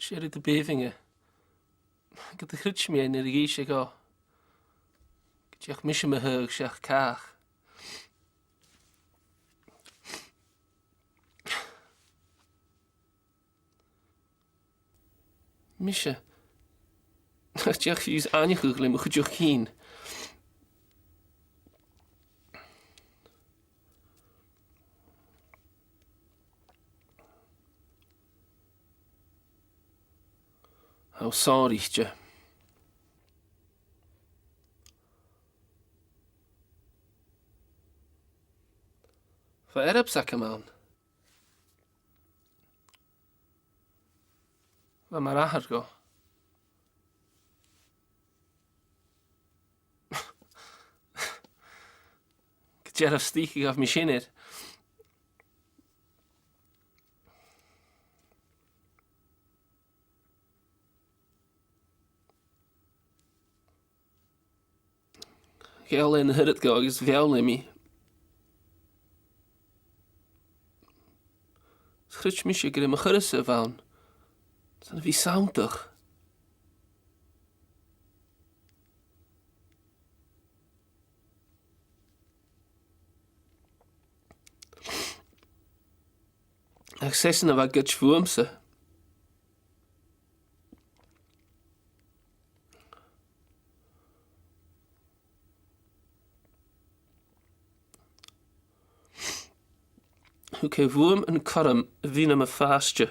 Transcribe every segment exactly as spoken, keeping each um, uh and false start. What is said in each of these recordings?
'S e rud a b' èibhinn e. Gun do chreid mi e nuair a dh'inns e dhomh gun deach mise mo thaghadh seach càch. Mise, nach deach fiù 's aithneachadh le mo chuideachd fhìn. Tha thu sàraichte. Bha earbsa agam ann. Bha m' athair dhomh. Gu dearbh, 's toigh leam a ghabh mi sin air. Gheall e na h-uiread dhomh agus mheall e mi. 'S chreid mise gur e mo chuireas a bh' ann. 'S ann a bhith sanntach. Ach 's esan a bha a' goid bhuamsa. Thug e bhuam an cothrom a bhith nam phàiste.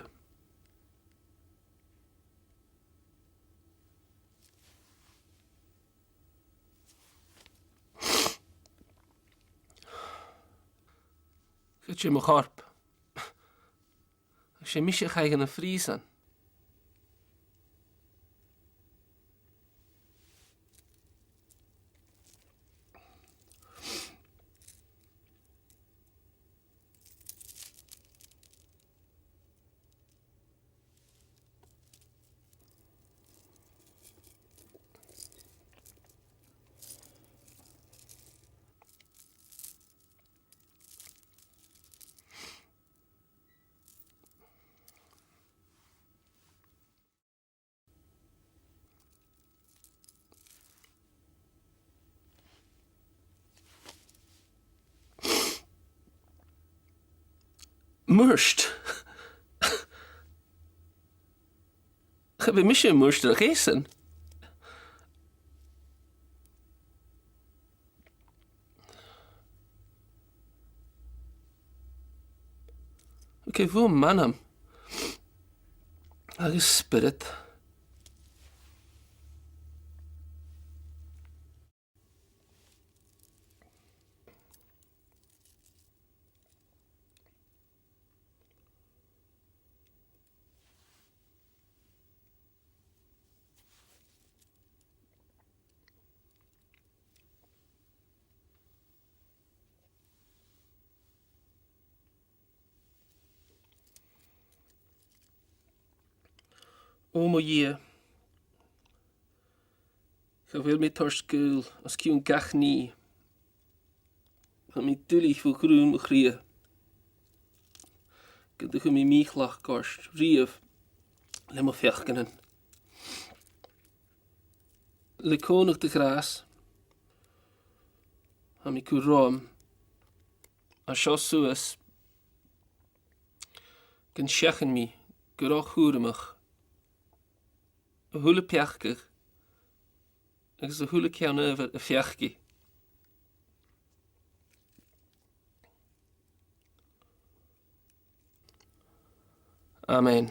Ghoid e mo chorp. Agus 's e mise a chaidh dhan a' phrìosan. Murt. Cha b' e mise am murtaireachd, esan. Thug e bhuam m' anam agus spiorad. Ò mo Dhia, cha bheil mi toirt gaol os cionn gach nì. Tha mi duilich bho ghrunn mo chridhe. Gun do chuir mi mì-chleachdadh ort riamh le mo pheacannan. Le còmhnadh do ghràis, tha mi a' cur romham an seo suas gun seachain mi gu ro chùramach a h-uile peacadh agus a h-uile ceann adhbhar a pheacaich. Amen.